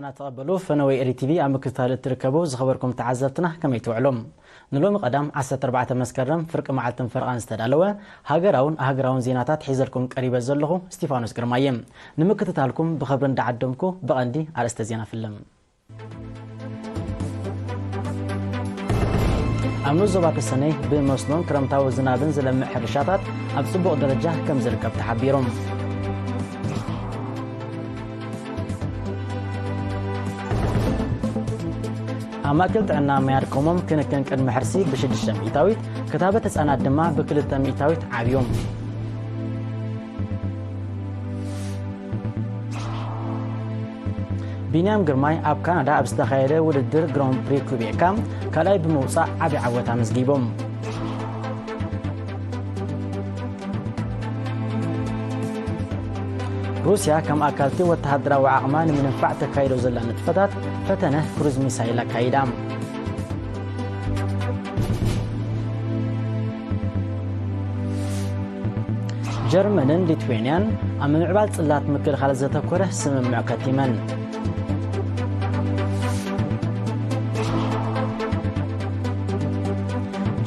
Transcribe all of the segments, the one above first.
ኣተቐበሉ ፈነወ ኤሪ ቲቪ ኣብ ምክትታል እትርከቡ ዝኸበርኩም ተዓዘብትና ከመይ ትውዕሉ? ንሎሚ ቀዳም ዓሰርተ ኣርባዕተ መስከረም ፍርቂ መዓልትን ፈረቓን ዝተዳለወ ሃገራውን ኣህግራውን ዜናታት ሒዘልኩም ቀሪበ ዘለኹ እስቲፋኖስ ግርማየ። ንምክትታልኩም ብኸብሪ እንዳዓደምኩ ብቐንዲ ኣርእስተ ዜና ፍልም። ኣብ ንኡስ ዞባ ተሰነይ ብመስኖን ክረምታዊ ዝናብን ዝለምዕ ሕርሻታት ኣብ ጽቡቕ ደረጃ ከም ዝርከብ ተሓቢሩ። ኣብ ማእከል ጥዕና ማያድከሞም ክንክን ቅድሚ ሕርሲ ብሽዱሽተ ሚእታዊት፣ ክታበት ህጻናት ድማ ብክልተ ሚእታዊት ዓብዮም። ቢንያም ግርማይ ኣብ ካናዳ ኣብ ዝተኻየደ ውድድር ግሮን ፕሪ ኩቤካ ካልኣይ ብምውጻእ ዓቢ ዓወት ኣመዝጊቦም። ሩስያ ከም ኣካልቲ ወተሃደራዊ ዓቕማ ንምንፋዕ ተካይዶ ዘላ ንጥፈታት ፈተነ ክሩዝ ሚሳይል ኣካይዳ። ጀርመንን ሊትዌንያን ኣብ ምምዕባል ጽላት ምክልኻል ዘተኮረ ስምምዕ ከቲመን።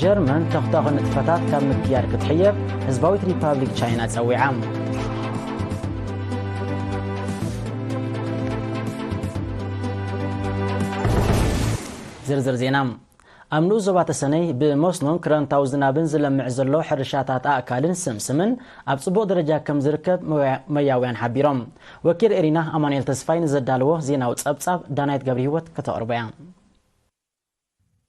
ጀርመን ተኽታኺ ንጥፈታት ካብ ምክያድ ክትሕየብ ህዝባዊት ሪፓብሊክ ቻይና ጸዊዓ። ዝርዝር ዜና። ኣብ ንኡስ ዞባ ተሰነይ ብመስኖን ክረምታዊ ዝናብን ዝለምዕ ዘሎ ሕርሻታት ኣእካልን ስምስምን ኣብ ጽቡቕ ደረጃ ከም ዝርከብ መያ-፣ መያውያን ሓቢሮም። ወኪል ኤሪና ኣማኑኤል ተስፋይ ንዘዳለዎ ዜናዊ ጸብጻብ ዳናይት ገብረ ህይወት ከተቕርቦ እያ።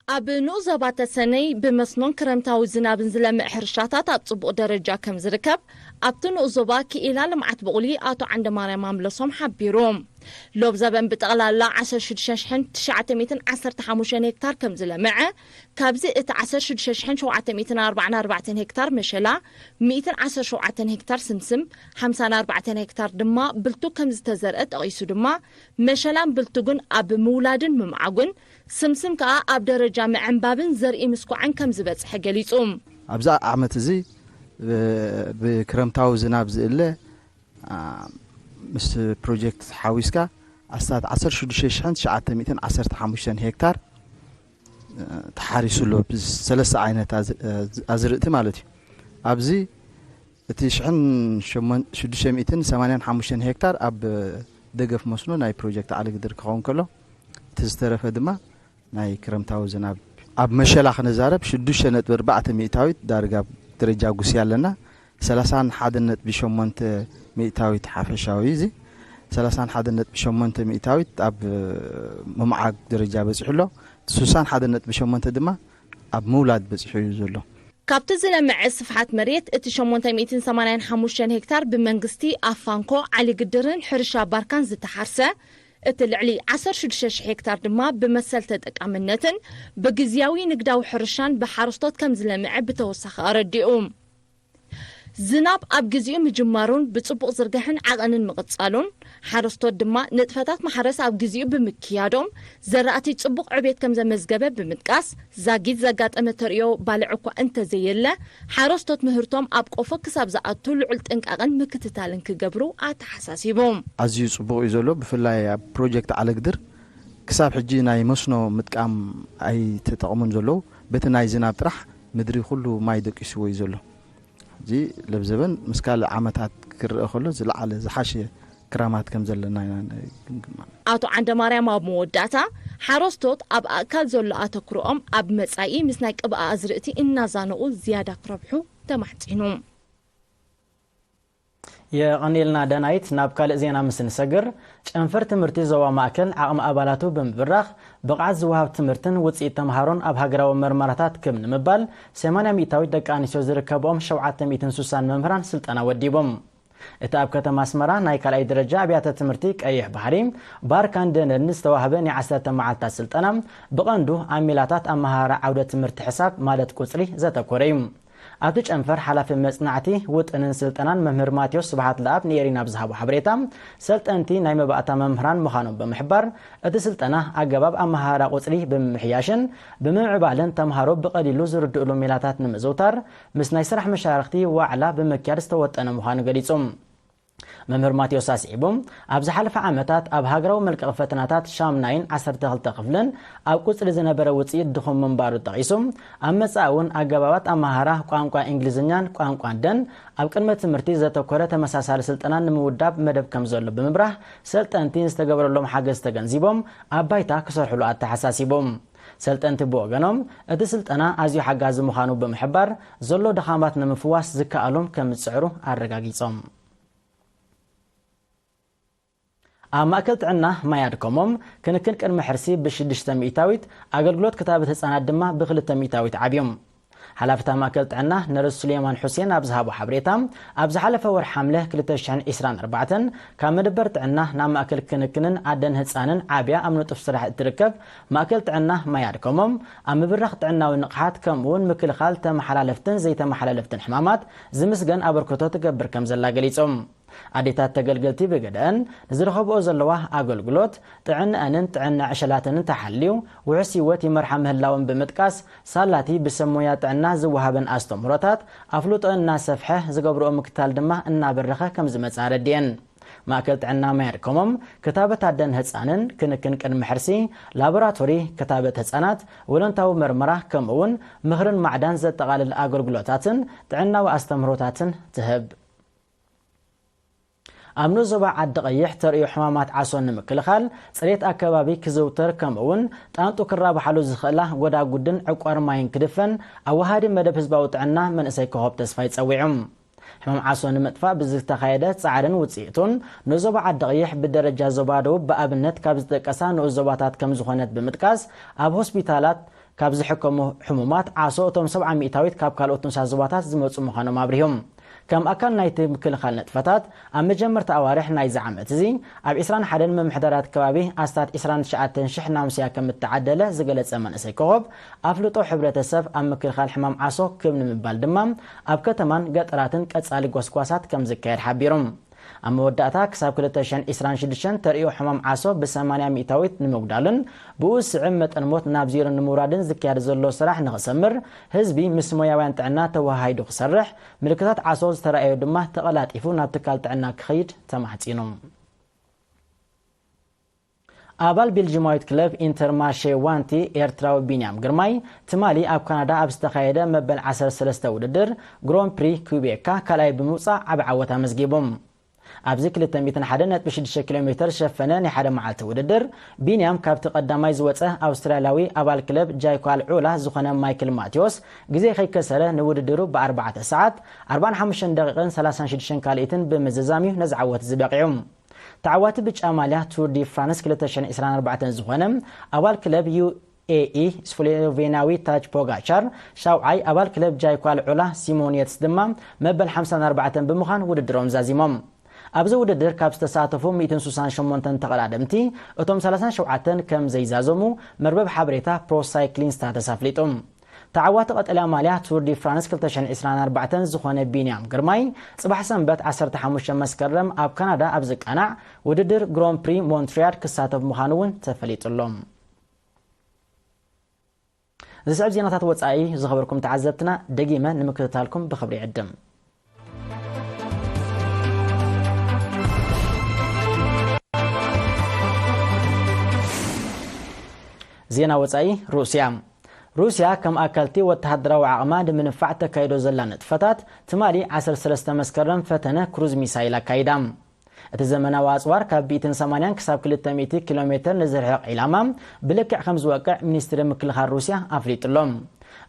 ኣብ ንኡስ ዞባ ተሰነይ ብመስኖን ክረምታዊ ዝናብን ዝለምዕ ሕርሻታት ኣብ ጽቡቕ ደረጃ ከም ዝርከብ ኣብቲ ንኡስ ዞባ ክኢላ ልምዓት ብቑሊ ኣቶ ዓንደማርያም ኣምለሶም ሓቢሩ። ሎብ ዘበን ብጠቕላላ ዓሰርተ ሽዱሽተ ሽሕን ትሽዓተ ሚእትን ዓሰርተ ሓሙሽተን ሄክታር ከም ዝለምዐ፣ ካብዚ እቲ ዓሰርተ ሽዱሽተ ሽሕን ሸውዓተ ሚእትን ኣርባዓን ኣርባዕተን ሄክታር መሸላ፣ ሚእትን ዓሰርተ ሸውዓተን ሄክታር ስምስም፣ ሓምሳን ኣርባዕተን ሄክታር ድማ ብልቱ ከም ዝተዘርአ ጠቒሱ ድማ፣ መሸላን ብልቱግን ኣብ ምውላድን ምምዓጉን፣ ስምስም ከኣ ኣብ ደረጃ ምዕንባብን ዘርኢ ምስኳዕን ከም ዝበጽሐ ገሊጹ። ኣብዛ ዓመት እዚ ብ-፣ ብክረምታዊ ዝናብ ዝእለ፣ ኣ፣ ምስ ፕሮጀክት ሓዊስካ ኣስታት ዓሰርተ ሽዱሽተ ሽሕን ትሽዓተ ሚእትን ዓሰርተ ሓሙሽተን ሄክታር፣ እ፣ ተሓሪሱ ኣሎ። ብሰለስተ ዓይነት ኣዝ-፣ እ፣ ኣዝርእቲ ማለት እዩ። ኣብዚ እቲ ሽሕን ሸሞን-፣ ሽዱሽተ ሚእትን ሰማንያን ሓሙሽተን ሄክታር ኣብ ደገፍ መስኖ ናይ ፕሮጀክት ዓሊ ግድር ክኸውን ከሎ፣ እቲ ዝተረፈ ድማ ናይ ክረምታዊ ዝናብ። ኣብ መሸላ ክነዛረብ፣ ሽዱሽተ ነጥቢ ኣርባዕተ ሚእታዊት ዳርጋ ኣብ ደረጃ ጉስያ ኣለና። ሰላሳን ሓደን ነጥቢ ሸሞንተ ሚእታዊት ሓፈሻዊ፣ እዚ ሰላሳን ሓደን ነጥቢ ሸሞንተ ሚእታዊት ኣብ ምምዓግ ደረጃ በጺሑ ኣሎ። ስሳን ሓደን ነጥቢ ሸሞንተ ድማ ኣብ ምውላድ በጺሑ እዩ ዘሎ። ካብቲ ዝለምዐ ስፍሓት መሬት፣ እቲ ሸሞንተ ሚእትን ሰማንያን ሓሙሽተን ሄክታር ብመንግስቲ ኣፋንኮ ዓሊ ግድርን ሕርሻ ባርካን ዝተሓርሰ፣ እቲ ልዕሊ ዓሰርተ ሽዱሽተ ሽሕ ሄክታር ድማ ብመሰል ተጠቃምነትን ብግዝያዊ ንግዳዊ ሕርሻን ብሓረስቶት ከም ዝለምዐ ብተወሳኺ ኣረዲኡ። ዝናብ ኣብ ግዜኡ ምጅማሩን ብጽቡቕ ዝርግሐን ዓቐንን ምቕጻሉን፣ ሓረስቶት ድማ ንጥፈታት ማሕረስ ኣብ ግዜኡ ብምክያዶም፣ ዘራእቲ ጽቡቕ ዕቤት ከም ዘመዝገበ ብምጥቃስ፣ ዛጊት ዘጋጠመ ተርእዮ ባልዕ እኳ እንተዘየለ፣ ሓረስቶት ምህርቶም ኣብ ቆፎ ክሳብ ዝኣቱ ልዑል ጥንቃቐን ምክትታልን ክገብሩ ኣተሓሳሲቡ። ኣዝዩ ጽቡቕ እዩ ዘሎ። ብፍላይ ኣብ ፕሮጀክት ዓለግድር ክሳብ ሕጂ ናይ መስኖ ምጥቃም ኣይተጠቕሙን ዘለዉ። በቲ ናይ ዝናብ ጥራሕ ምድሪ ኩሉ ማይ ደቂስዎ እዩ ዘሎ። እዚ ለብዘበን ምስ ካልእ ዓመታት ክረአ ከሎ ዝለዓለ ዝሓሸ ክራማት ከም ዘለና ኢና ንግምግም። ኣቶ ዓንደማርያም ኣብ መወዳእታ፣ ሓረስቶት ኣብ ኣእካል ዘሎ ኣተኩሮኦም ኣብ መጻኢ ምስ ናይ ቅብኣ ኣዝርእቲ እናዛነቑ ዝያዳ ክረብሑ ተማሕጺኑ። የቐንየልና ዳናይት። ናብ ካልእ ዜና ምስ ንሰግር፣ ጨንፈር ትምህርቲ ዞባ ማእከል ዓቕሚ ኣባላቱ ብምብራኽ ብቕዓት ዝወሃብ ትምህርትን ውጽኢት ተምሃሮን ኣብ ሃገራዊ መርመራታት ክም ንምባል ሰማንያ ሚእታዊት ደቂ ኣንስትዮ ዝርከብኦም ሸውዓተ ሚእትን ስሳን መምህራን ስልጠና ወዲቦም። እቲ ኣብ ከተማ ኣስመራ ናይ ካልኣይ ደረጃ ኣብያተ ትምህርቲ ቀይሕ ባሕሪ፣ ባርካን ደነርን ዝተዋህበ ናይ ዓሰርተ መዓልታት ስልጠና ብቐንዱ ኣብ ሜላታት ኣመሃራ ዓውደ ትምህርቲ ሕሳብ ማለት ቁጽሪ ዘተኮረ እዩ። ኣብቲ ጨንፈር ሓላፊ መጽናዕቲ ውጥንን ስልጠናን መምህር ማቴዎስ ስብሓት ለኣብ ንኤሪና ብዝሃቦ ሓበሬታ፣ ሰልጠንቲ ናይ መባእታ መምህራን ምዃኖም ብምሕባር፣ እቲ ስልጠና ኣገባብ ኣመሃራ ቁጽሪ ብምምሕያሽን ብምምዕባልን ተምሃሮ ብቐሊሉ ዝርድእሉ ሜላታት ንምዝውታር ምስ ናይ ስራሕ መሻርኽቲ ዋዕላ ብምክያድ ዝተወጠነ ምዃኑ ገሊጹ። መምህር ማቴዎስ ኣስዒቡ፣ ኣብ ዝሓለፈ ዓመታት ኣብ ሃገራዊ መልቀቒ ፈተናታት ሻምናይን ዓሰርተ ክልተ ክፍልን ኣብ ቁጽሪ ዝነበረ ውጽኢት ድኹም ምንባሩ ጠቒሱ፣ ኣብ መጻኢ እውን ኣገባባት ኣመሃህራ ቋንቋ እንግሊዝኛን ቋንቋ ኣደን ኣብ ቅድመ ትምህርቲ ዘተኮረ ተመሳሳሊ ስልጠና ንምውዳብ መደብ ከም ዘሎ ብምብራህ፣ ሰልጠንቲ ንዝተገበረሎም ሓገዝ ተገንዚቦም ኣብ ባይታ ክሰርሕሉ ኣተሓሳሲቦም። ሰልጠንቲ ብወገኖም፣ እቲ ስልጠና ኣዝዩ ሓጋዚ ምዃኑ ብምሕባር፣ ዘሎ ድኻማት ንምፍዋስ ዝከኣሎም ከም ዝጽዕሩ ኣረጋጊጾም። ኣብ ማእከል ጥዕና ማያድከሞም ክንክን ቅድመ ሕርሲ ብሽዱሽተ ሚእታዊት፣ ኣገልግሎት ክታበት ህጻናት ድማ ብክልተ ሚእታዊት ዓብዮም። ሓላፊት ማእከል ጥዕና ነርስ ሱሌማን ሑሴን ኣብ ዝሃቦ ሓበሬታ፣ ኣብ ዝሓለፈ ወርሒ ሓምለ ክልተ ሽሕን ዕስራን ኣርባዕተን ካብ መደበር ጥዕና ናብ ማእከል ክንክንን ኣደን ህጻንን ዓብያ ኣብ ንጡፍ ስራሕ እትርከብ ማእከል ጥዕና ማያድከሞም፣ ኣብ ምብራኽ ጥዕናዊ ንቕሓት ከምኡ እውን ምክልኻል ተመሓላለፍትን ዘይተመሓላለፍትን ሕማማት ዝምስገን ኣበርክቶ ትገብር ከም ዘላ ገሊጾም። ኣዴታት ተገልገልቲ ብገደአን ንዝረኸብኦ ዘለዋ ኣገልግሎት ጥዕንአንን ጥዕና ዕሸላተንን ተሓልዩ ውሑስ ህይወት ይመርሓ ምህላውን ብምጥቃስ፣ ሳላቲ ብሰብ ሞያ ጥዕና ዝወሃበን ኣስተምህሮታት ኣፍልጦ እናሰፍሐ፣ ዝገብርኦ ምክታል ድማ እናበረኸ ከም ዝመጽእ ኣረዲአን። ማእከል ጥዕና ማያድከሞም ክታበት ኣደን ህጻንን፣ ክንክን ቅድሚ ሕርሲ፣ ላቦራቶሪ፣ ክታበት ህጻናት፣ ወለንታዊ መርመራ፣ ከምኡ እውን ምኽርን ማዕዳን ዘጠቓልል ኣገልግሎታትን ጥዕናዊ ኣስተምህሮታትን ትህብ። ኣብ ንኡስ ዞባ ዓዲ ቀይሕ ተርእዮ ሕማማት ዓሶ ንምክልኻል፣ ጽሬት ኣከባቢ ክዝውተር፣ ከምኡ እውን ጣንጡ ክራብሓሉ ዝኽእላ ጎዳጉድን ዕቋር ማይን ክድፈን፣ ኣወሃዲ መደብ ህዝባዊ ጥዕና መንእሰይ ኮኾብ ተስፋይ ጸዊዑ። ሕማም ዓሶ ንምጥፋእ ብዝተኻየደ ጻዕርን ውጽኢቱን፣ ንኡስ ዞባ ዓዲ ቀይሕ ብደረጃ ዞባ ደቡብ ብኣብነት ካብ ዝጥቀሳ ንኡስ ዞባታት ከም ዝኾነት ብምጥቃስ፣ ኣብ ሆስፒታላት ካብ ዝሕከሙ ሕሙማት ዓሶ እቶም ሰብዓ ሚእታዊት ካብ ካልኦት ንኡሳት ዞባታት ዝመጹ ምዃኖም ኣብሪሆም። ከም ኣካል ናይቲ ምክልኻል ንጥፈታት፣ ኣብ መጀመርታ ኣዋርሕ ናይዚ ዓመት እዚ፣ ኣብ ዕስራን ሓደን ምምሕዳራት ከባቢ ኣስታት ዕስራን ትሽዓተን ሽሕ ናሙስያ ከም እተዓደለ ዝገለጸ መንእሰይ ኮኾብ፣ ኣፍልጦ ሕብረተሰብ ኣብ ምክልኻል ሕማም ዓሶ ክብ ንምባል ድማ፣ ኣብ ከተማን ገጠራትን ቀጻሊ ጎስጓሳት ከም ዝካየድ ሓቢሩ። ኣብ መወዳእታ፣ ክሳብ ክልተ ሽሕን ዕስራን ሽዱሽተን ተርእዮ ሕማም ዓሶ ብሰማንያ ሚእታዊት ንምጉዳልን ብኡ ዝስዕብ መጠን ሞት ናብ ዜሮ ንምውራድን ዝካየድ ዘሎ ስራሕ ንኽሰምር፣ ህዝቢ ምስ ሞያውያን ጥዕና ተወሃሂዱ ክሰርሕ፣ ምልክታት ዓሶ ዝተራእዮ ድማ ተቐላጢፉ ናብ ትካል ጥዕና ክኸይድ ተማሕጺኑ። ኣባል ቤልጂማዊት ክለብ ኢንተርማሼ ዋንቲ ኤርትራዊ ቢንያም ግርማይ፣ ትማሊ ኣብ ካናዳ ኣብ ዝተኻየደ መበል ዓሰርተ ሰለስተ ውድድር ግሮን ፕሪ ኩቤካ ካልኣይ ብምውጻእ ዓቢ ዓወት ኣመዝጊቡ። ኣብዚ ክልተ ሚእትን ሓደን ነጥቢ ሽዱሽተ ኪሎ ሜተር ዝሸፈነ ናይ ሓደ መዓልቲ ውድድር፣ ቢንያም ካብቲ ቀዳማይ ዝወጸ ኣውስትራልያዊ ኣባል ክለብ ጃይኳል ዑላ ዝኾነ ማይክል ማቴዎስ ግዜ ከይከሰረ ንውድድሩ ብኣርባዕተ ሰዓት፣ ኣርባዓን ሓሙሽተን ደቂቕን ሰላሳን ሽዱሽተን ካልኢትን ብምዝዛም እዩ ነዚ ዓወት እዚ በቒዑ። ተዓዋቲ ብጫ ማልያ ቱር ዲ ፍራንስ ክልተ ሽሕን ዕስራን ኣርባዕተን ዝኾነ ኣባል ክለብ ዩ ኤ ኢ ስሎቬንያዊ ታጅ ፖጋቻር ሻውዓይ፣ ኣባል ክለብ ጃይኳል ዑላ ሲሞን የትስ ድማ መበል ሓምሳን ኣርባዕተን ብምዃን ውድድሮም ዛዚሞም። ኣብዚ ውድድር ካብ ዝተሳተፉ ሚእትን ስሳን ሸሞንተን ተቐዳደምቲ እቶም ሰላሳን ሸውዓተን ከም ዘይዛዘሙ መርበብ ሓበሬታ ፕሮ ሳይክሊን ስታተስ ኣፍሊጡ። ተዓዋቲ ቀጠልያ ማልያ ቱር ዲ ፍራንስ ክልተ ሽሕን ዕስራን ኣርባዕተን ዝኾነ ቢንያም ግርማይ፣ ጽባሕ ሰንበት ዓሰርተ ሓሙሽተ መስከረም ኣብ ካናዳ ኣብ ዝቃናዕ ውድድር ግሮን ፕሪ ሞንትሪያል ክሳተፍ ምዃኑ እውን ተፈሊጡ ኣሎ። ዝስዕብ ዜናታት ወጻኢ ዝኸበርኩም ተዓዘብትና ደጊመ ንምክትታልኩም ብኽብሪ ይዕድም። ዜና ወጻኢ። ሩስያ። ሩስያ ከም ኣካልቲ ወተሃደራዊ ዓቕማ ንምንፋዕ ተካይዶ ዘላ ንጥፈታት፣ ትማሊ ዓሰርተ ሰለስተ መስከረም ፈተነ ክሩዝ ሚሳይል ኣካይዳ። እቲ ዘመናዊ ኣጽዋር ካብ ሚእትን ሰማንያን ክሳብ ክልተ ሚእቲ ኪሎ ሜተር ንዝርሕቕ ዒላማ ብልክዕ ከም ዝወቅዕ ሚኒስትሪ ምክልኻል ሩስያ ኣፍሊጡ ኣሎ።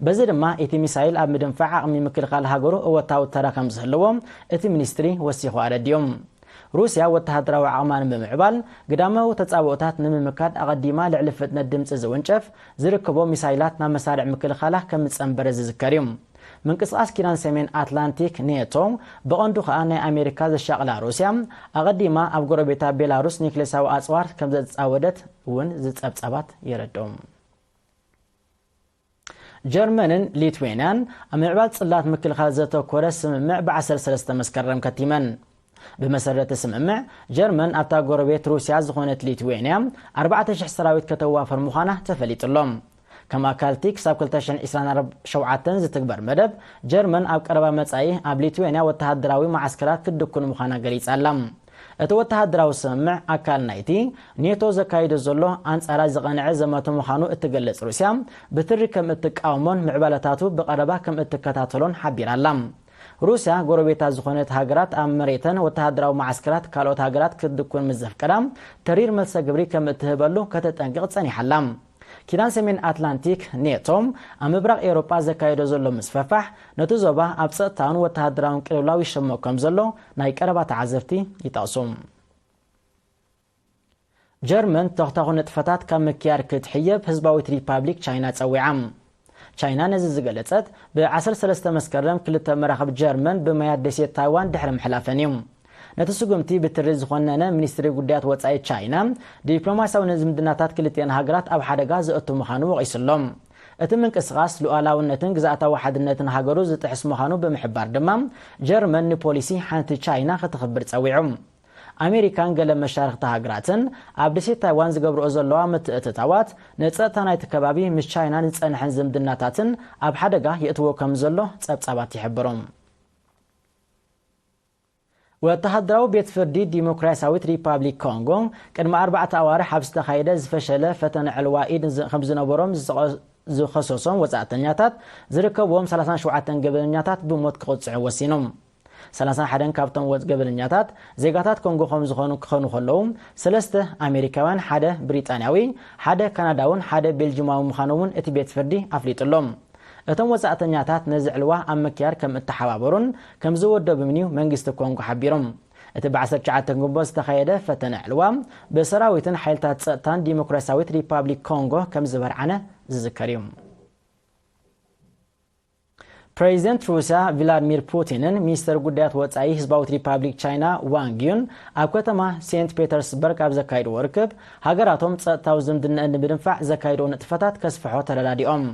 በዚ ድማ እቲ ሚሳይል ኣብ ምድንፋዕ ዓቕሚ ምክልኻል ሃገሩ እወታዊ ተራ ከም ዝህልዎ እቲ ሚኒስትሪ ወሲኹ ኣረዲኡ። ሩስያ ወተሃደራዊ ዓቕማ ንምምዕባል፣ ግዳማዊ ተጻብኦታት ንምምካድ ኣቐዲማ ልዕሊ ፍጥነት ድምጺ ዝውንጨፍ ዝርከቦ ሚሳይላት ናብ መሳርዕ ምክልኻላ ከም ዝጸንበረ ዝዝከር እዩ። ምንቅስቓስ ኪዳን ሰሜን ኣትላንቲክ ኔቶ፣ ብቐንዱ ከኣ ናይ ኣሜሪካ ዘሻቕላ ሩስያ፣ ኣቐዲማ ኣብ ጎረቤታ ቤላሩስ ኒክሌሳዊ ኣጽዋር ከም ዘጻወደት እውን ዝጸብጻባት የረድኡ። ጀርመንን ሊትዌንያን ኣብ ምዕባል ጽላት ምክልኻል ዘተኮረ ስምምዕ ብዓሰርተ ሰለስተ መስከረም ከቲመን። ብመሰረት እቲ ስምምዕ፣ ጀርመን ኣብታ ጎረቤት ሩስያ ዝኾነት ሊትዌንያ ኣርባዕተ ሽሕ ሰራዊት ከተዋፍር ምዃና ተፈሊጡ ኣሎ። ከም ኣካልቲ ክሳብ ክልተ ሽሕን ዕስራን ሸውዓተን ዝትግበር መደብ፣ ጀርመን ኣብ ቀረባ መጻኢ ኣብ ሊትዌንያ ወተሃደራዊ መዓስከራት ክትድኩን ምዃና ገሊጻ ኣላ። እቲ ወተሃደራዊ ስምምዕ ኣካል ናይቲ ኔቶ ዘካይዶ ዘሎ ኣንጻራ ዝቐንዐ ዘመተ ምዃኑ እትገልጽ ሩስያ፣ ብትሪ ከም እትቃወሞን ምዕባለታቱ ብቐረባ ከም እትከታተሎን ሓቢራ ኣላ። ሩስያ ጎረቤታ ዝኾነት ሃገራት ኣብ መሬተን ወተሃደራዊ መዓስከራት ካልኦት ሃገራት ክትድኩን ምስ ዘፍቀዳ፣ ተሪር መልሰ ግብሪ ከም እትህበሉ ከተጠንቅቕ ጸኒሓ ኣላ። ኪዳን ሰሜን ኣትላንቲክ ኔቶ ኣብ ምብራቕ ኤውሮጳ ዘካየዶ ዘሎ ምስፍሕፋሕ ነቲ ዞባ ኣብ ጸጥታውን ወተሃደራውን ቅልውላው ይሸሞ ከም ዘሎ ናይ ቀረባ ተዓዘብቲ ይጠቕሱ። ጀርመን ተኽታኹ ንጥፈታት ካብ ምክያድ ክትሕየብ ህዝባዊት ሪፓብሊክ ቻይና ጸዊዓ። ቻይና ነዚ ዝገለጸት ብ ዓሰርተ ሰለስተ መስከረም ክልተ መራኽብ ጀርመን ብማያት ደሴት ታይዋን ድሕሪ ምሕላፈን እዩ። ነቲ ስጉምቲ ብትሪ ዝኾነነ ሚኒስትሪ ጉዳያት ወጻኢ ቻይና፣ ዲፕሎማሲያዊ ዝምድናታት ክልቲኣን ሃገራት ኣብ ሓደጋ ዘእቱ ምዃኑ ወቒሱሎም። እቲ ምንቅስቓስ ሉዓላውነትን ግዝኣታዊ ሓድነትን ሃገሩ ዝጥሕስ ምዃኑ ብምሕባር ድማ፣ ጀርመን ንፖሊሲ ሓንቲ ቻይና ከተኽብር ጸዊዑ። ኣሜሪካን ገለ መሻርኽቲ ሃገራትን ኣብ ደሴት ታይዋን ዝገብርኦ ዘለዋ ምትእትታዋት፣ ንጸጥታ ናይቲ ከባቢ ምስ ቻይና ዝጸንሐን ዝምድናታትን ኣብ ሓደጋ የእትዎ ከም ዘሎ ጸብጻባት ይሕብሩ። ወተሃደራዊ ቤት ፍርዲ ዲሞክራሲያዊት ሪፓብሊክ ኮንጎ ቅድሚ ኣርባዕተ ኣዋርሕ ኣብ ዝተኻየደ ዝፈሸለ ፈተነ ዕልዋ ኢድ ዝ-፣ ከም ዝነበሮም ዝኸ-፣ ዝኸሰሶም ወጻእተኛታት ዝርከብዎም ሰላሳን ሸውዓተን ገበነኛታት ብሞት ክቕጽዑ ወሲኑ። ሰላሳን ሓደን ካብቶም ወ-፣ ገበነኛታት ዜጋታት ኮንጎ ከም ዝኾኑ ክኾኑ ከለዉ፣ ሰለስተ ኣሜሪካውያን፣ ሓደ ብሪጣንያዊ፣ ሓደ ካናዳውን ሓደ ቤልጂማዊ ምዃኖም እውን እቲ ቤት ፍርዲ ኣፍሊጡ ኣሎ። እቶም ወጻእተኛታት ነዚ ዕልዋ ኣብ ምክያድ ከም እተሓባበሩን ከም ዝወደቡን እዩ መንግስቲ ኮንጎ ሓቢሩ። እቲ ብ ዓሰርተ ትሽዓተ ግንቦት ዝተኻየደ ፈተነ ዕልዋ ብሰራዊትን ሓይልታት ጸጥታን ዲሞክራሲያዊት ሪፓብሊክ ኮንጎ ከም ዝበርዓነ ዝዝከር እዩ። ፕሬዚደንት ሩስያ ቭላድሚር ፑቲንን ሚኒስተር ጉዳያት ወጻኢ ህዝባዊት ሪፓብሊክ ቻይና ዋንግ ዩን ኣብ ከተማ ሴንት ፔተርስበርግ ኣብ ዘካየድዎ ርክብ፣ ሃገራቶም ጸጥታዊ ዝምድነአን ንምድንፋዕ ዘካየድዎ ንጥፈታት ከስፍሖ ተረዳዲኦም።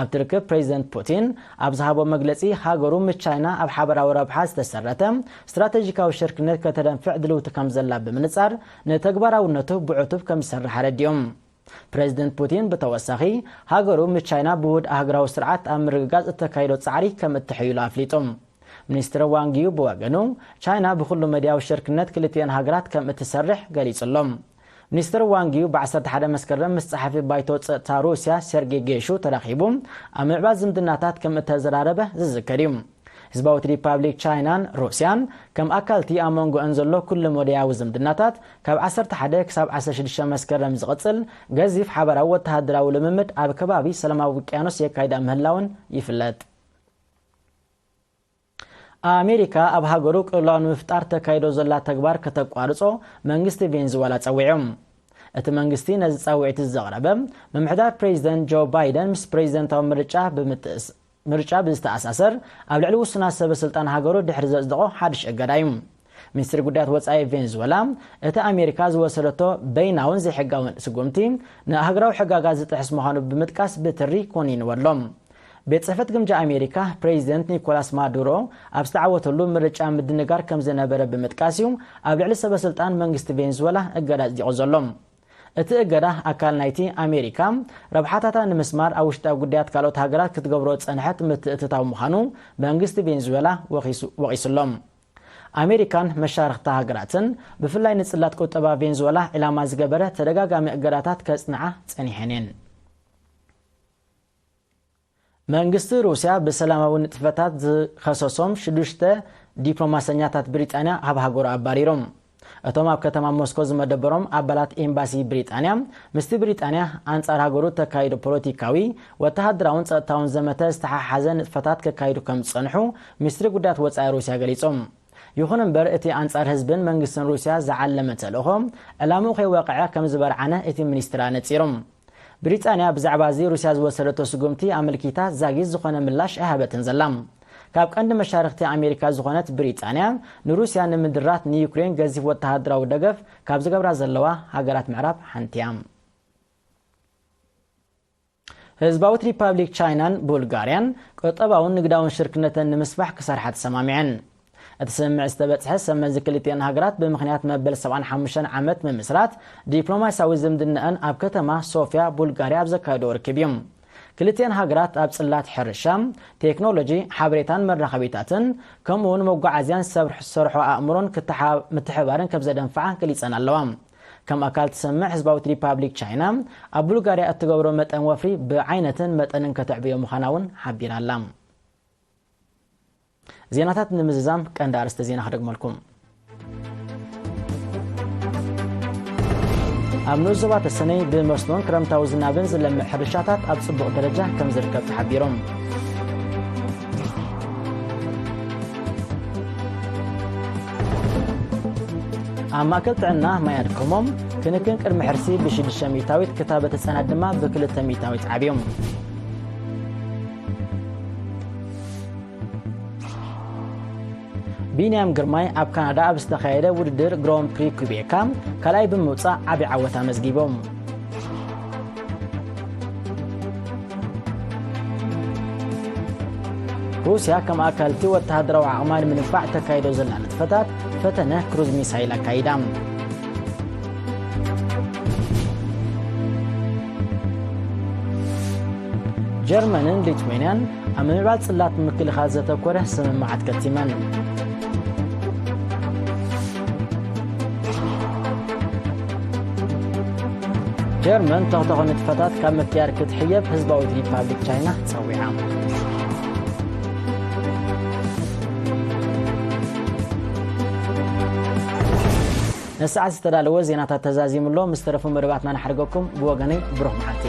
ኣብቲ ርክብ ፕሬዚደንት ፑቲን ኣብ ዝሃቦ መግለጺ፣ ሃገሩ ምስ ቻይና ኣብ ሓበራዊ ረብሓ ዝተሰረተ ስትራቴጂካዊ ሽርክነት ከተደንፍዕ ድልውቲ ከም ዘላ ብምንጻር፣ ንተግባራውነቱ ብዕቱብ ከም ዝሰርሕ ኣረዲኦም። ፕሬዚደንት ፑቲን ብተወሳኺ፣ ሃገሩ ምስ ቻይና ብውህድ ኣህጉራዊ ስርዓት ኣብ ምርግጋጽ እተካይዶ ጻዕሪ ከም እትሕይሎ ኣፍሊጡ። ሚኒስትር ዋንግ ዩ ብወገኑ፣ ቻይና ብኹሉ መድያዊ ሽርክነት ክልቲኤን ሃገራት ከም እትሰርሕ ገሊጹ ኣሎ። ሚኒስትር ዋንግ ዩ ብ ዓሰርተ ሓደ መስከረም ምስ ጸሓፊ ባይቶ ጸጥታ ሩስያ ሴርጌ ጌሹ ተራኺቡ ኣብ ምዕባል ዝምድናታት ከም እተዘራረበ ዝዝከር እዩ። ህዝባዊት ሪፓብሊክ ቻይናን ሩስያን ከም ኣካልቲ ኣብ መንጎአን ዘሎ ኩሉ መደያዊ ዝምድናታት ካብ ዓሰርተ ሓደ ክሳብ ዓሰርተ ሽዱሽተ መስከረም ዝቕጽል ገዚፍ ሓበራዊ ወተሃደራዊ ልምምድ ኣብ ከባቢ ሰላማዊ ውቅያኖስ የካይዳ ምህላውን ይፍለጥ። ኣሜሪካ ኣብ ሃገሩ ቅልውላው ንምፍጣር ተካይዶ ዘላ ተግባር ከተቋርጾ መንግስቲ ቬንዙዌላ ጸዊዑ። እቲ መንግስቲ ነዚ ጻውዒት ዘቕረበ፣ ምምሕዳር ፕሬዚደንት ጆ ባይደን ምስ ፕሬዚደንታዊ ምርጫ ብምትእስ-፣ ምርጫ ብዝተኣሳሰር ኣብ ልዕሊ ውሱናት ሰበ ስልጣን ሃገሩ ድሕሪ ዘጽደቖ ሓድሽ እገዳ እዩ። ሚኒስትሪ ጉዳያት ወጻኢ ቬንዙዌላ፣ እቲ ኣሜሪካ ዝወሰደቶ በይናውን ዘይሕጋውን ስጉምቲ ንሃገራዊ ሕጋጋት ዝጥሕስ ምዃኑ ብምጥቃስ ብትሪ ኮኒንዎ ኣሎ። ቤት ጽሕፈት ግምጃ ኣሜሪካ፣ ፕሬዚደንት ኒኮላስ ማዱሮ ኣብ ዝተዓወተሉ ምርጫ ምድንጋር ከም ዝነበረ ብምጥቃስ እዩ ኣብ ልዕሊ ሰበ ስልጣን መንግስቲ ቬንዙዌላ እገዳ ኣጽዲቑ ዘሎ። እቲ እገዳ ኣካል ናይቲ ኣሜሪካ ረብሓታታ ንምስማር ኣብ ውሽጣዊ ጉዳያት ካልኦት ሃገራት ክትገብሮ ዝጸንሐት ምትእትታው ምዃኑ መንግስቲ ቬንዙዌላ ወኺሱ-፣ ወቒሱ ኣሎ። ኣሜሪካን መሻርኽታ ሃገራትን ብፍላይ ንጽላት ቁጠባ ቬንዙዌላ ዒላማ ዝገበረ ተደጋጋሚ እገዳታት ከጽንዓ ጸኒሐን እየን። መንግስቲ ሩስያ ብሰላማዊ ንጥፈታት ዝኸሰሶም ሽዱሽተ ዲፕሎማሰኛታት ብሪጣንያ ካብ ሃገሩ ኣባሪሮም። እቶም ኣብ ከተማ ሞስኮ ዝመደበሮም ኣባላት ኤምባሲ ብሪጣንያ፣ ምስቲ ብሪጣንያ ኣንጻር ሃገሩ ተካይዶ ፖለቲካዊ፣ ወተሃደራውን ጸጥታውን ዘመተ ዝተሓሓዘ ንጥፈታት ከካይዱ ከም ዝጸንሑ ሚኒስትሪ ጉዳያት ወጻኢ ሩስያ ገሊጾም። ይኹን እምበር፣ እቲ ኣንጻር ህዝብን መንግስትን ሩስያ ዝዓለመ ተልእኾ፣ ዕላምኡ ከይወቕዐ ከም ዝበርዓነ እቲ ሚኒስትር ኣነጺሩ። ብሪጣንያ ብዛዕባ እዚ ሩስያ ዝወሰደቶ ስጉምቲ ኣመልኪታ ዛጊት ዝኾነ ምላሽ ኣይሃበትን ዘላ። ካብ ቀንዲ መሻርኽቲ ኣሜሪካ ዝኾነት ብሪጣንያ፣ ንሩስያ ንምድራት ንዩክሬን ገዚፍ ወተሃደራዊ ደገፍ ካብ ዝገብራ ዘለዋ ሃገራት ምዕራብ ሓንቲ እያ። ህዝባዊት ሪፓብሊክ ቻይናን ቡልጋርያን ቁጠባውን ንግዳውን ሽርክነተን ንምስፋሕ ክሰርሓ ተሰማሚዐን። እቲ ስምምዕ ዝተበጽሐ ሰመዚ ክልቲኣን ሃገራት ብምኽንያት መበል ሰብዓን ሓሙሽተን ዓመት ምምስራት ዲፕሎማሲያዊ ዝምድናኣን ኣብ ከተማ ሶፊያ ቡልጋርያ ኣብ ዘካየዶ ርክብ እዩ። ክልቲኤን ሃገራት ኣብ ጽላት ሕርሻ፣ ቴክኖሎጂ፣ ሓበሬታን መራኸቢታትን፣ ከምኡውን መጓዓዝያን ሰብ ሰርሖ ኣእምሮን ክተሓ-፣ ምትሕባርን ከም ዘደንፍዓ ገሊጸን ኣለዋ። ከም ኣካል ትሰምዕ ህዝባዊት ሪፓብሊክ ቻይና ኣብ ቡልጋርያ እትገብሮ መጠን ወፍሪ ብዓይነትን መጠንን ከተዕብዮ ምዃና እውን ሓቢራ ኣላ። ዜናታት ንምዝዛም ቀንዲ ኣርእስተ ዜና ክደግመልኩም። ኣብ ንኡስ ዞባ ተሰነይ ብመስኖን ክረምታዊ ዝናብን ዝለምዕ ሕርሻታት ኣብ ጽቡቕ ደረጃ ከም ዝርከብ ተሓቢሮም። ኣብ ማእከል ጥዕና ማይ ኣድከሞም ክንክን ቅድሚ ሕርሲ ብሽዱሽተ ሚእታዊት ክታበት ህጻናት ድማ ብክልተ ሚእታዊት ዓብዮም። ቢንያም ግርማይ ኣብ ካናዳ ኣብ ዝተኻየደ ውድድር ግሮን ፕሪ ኩቤካ ካልኣይ ብምውጻእ ዓቢ ዓወት ኣመዝጊቦም። ሩስያ ከም ኣካልቲ ወተሃደራዊ ዓቕማ ንምንባዕ ተካይዶ ዘላ ንጥፈታት ፈተነ ክሩዝ ሚሳይል ኣካይዳ። ጀርመንን ሊትዌንያን ኣብ ምምዕባል ጽላት ምክልኻል ዘተኮረ ስምምዓት ከቲመን። ጀርመን ተኽተኸ ንጥፈታት ካብ ምክያድ ክትሕየብ ህዝባዊት ሪፓብሊክ ቻይና ጸዊዓ። ንሰዓት ዝተዳለወ ዜናታት ተዛዚሙ ኣሎ። ምስ ተረፉ መደባትና ንሓድገኩም። ብወገነይ ብሩኽ መዓልቲ።